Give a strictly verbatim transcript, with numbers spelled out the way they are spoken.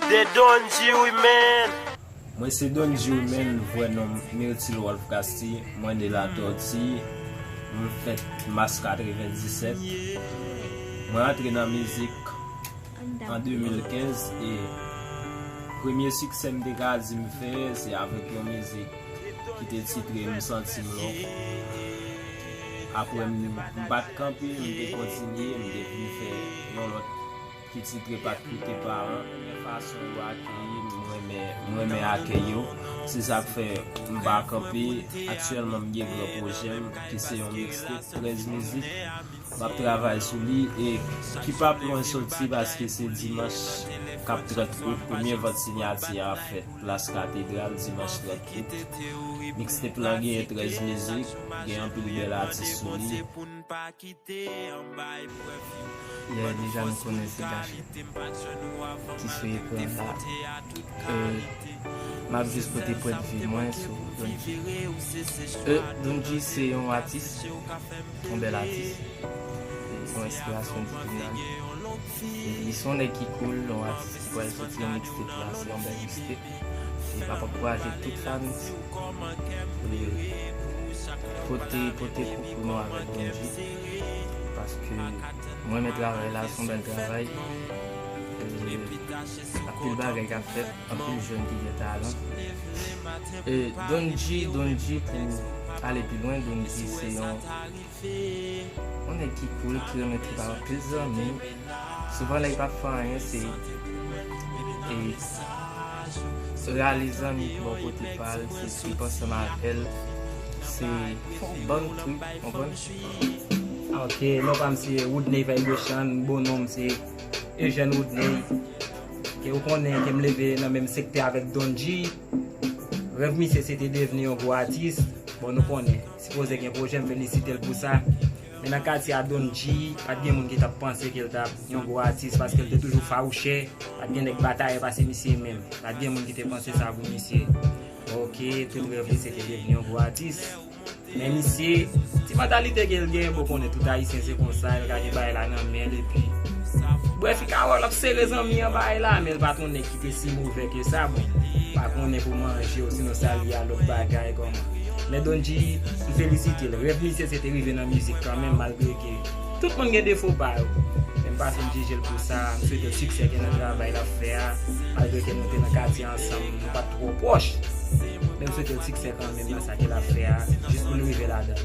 De Don G, wi, man. Mwen se Don G, wi, man, vrè non m Myrtil Wolf Casty. Mwen ne Latòti. Mwen fèt mas katrevenndisèt. Mwen antre nan mizik an de mil kenz e premye siksè m te ka di m fè, se avèk yon mizik ki te titre M Santi M Lòk. Apre m, m pa t kanpe, m te kontinye, m te vin fè yon lòt ki titre Pa t koute paran. Renmen fason yo akeyi m, m renmen, m renmen akèy yo. Se sa k fè m pa kanpe. Aktyèlman, m gen gran pwojè m, ki se yon mixtape, trèz mizik. M ap travay sou li e ki p ap lwen soti paske se dimanch k ap trant out, premye vant siyati a ap fèt Plas Katedral, dimanch trant out. Mixtape lan genyen trèz mizik, gen anpil bèl atis sou li. Yeah, deja nou konnen se Dash ki sou ekran la. E, m ap jis pote pwennvi mwen sou Don G. E, Don G se yon atis, yon bèl atis. Se yon enspirasyon divinyal. E, li se yon nèg ki cool, yon atis ki pral soti yon mixtape la, se yon bèl mixtape. E m ap ankouraje tout fans e pote, pote koukou nou avèk Don G. Paske mwen renmen travay la, se yon bèl travay. E anpil bagay k ap fèt, anpil jèn ki gen talan. E Don G, Don G pou ale pi lwen, Don G se yon, yon nèg ki cool, ki renmen trip ak anpil zanmi. Souvan lè l p ap fè anyen, se, e, rale zanmi bò kote pa l, se trip ansanm avè l, se fè yon bann trip, konprann? Ok, non pa m se Woodney Vibration, bon non m se Eugène Woodney. Ke ou konnen ke m leve nan menm sektè avèk Don G. Rèv misye se te devni yon gwo atis. Bon, nou konnen, sipoze gen pwojè, m felisite l pou sa. Men nan katye a Don G, pa t gen moun ki t ap panse ke l t ap yon gwo atis, paske l te toujou fawouchè. Pa t gen nèg batayè pase misye menm. Pa t gen moun ki te panse sa pou misye. Ok, tout rèv li se te devni yon gwo atis. Men misye, ti mantalite ke l gen, bon, konnen tout Ayisyen se konsa, l ka gen bagay la nan men l, epi brèf, li ka wè l ap sere zanmi an bagay la, men l pa t yon nèg ki te si movè ke sa, bon, pa konnen pou manje, osinon salye a, lòt bagay, kòman. Men Don G, m felisite l. Rèv misye se te rive nan mizik kanmenm, malgre ke tout moun gen defo pa yo. Men m pa fin jije l pou sa, m swete l siksè ke nan travay l ap fè a, malgre ke nou te nan katye ansanm, nou pa t twò pwòch. Men m swete l siksè kanmenm nan sa ke l ap fè a, jis pou l rive ladan l.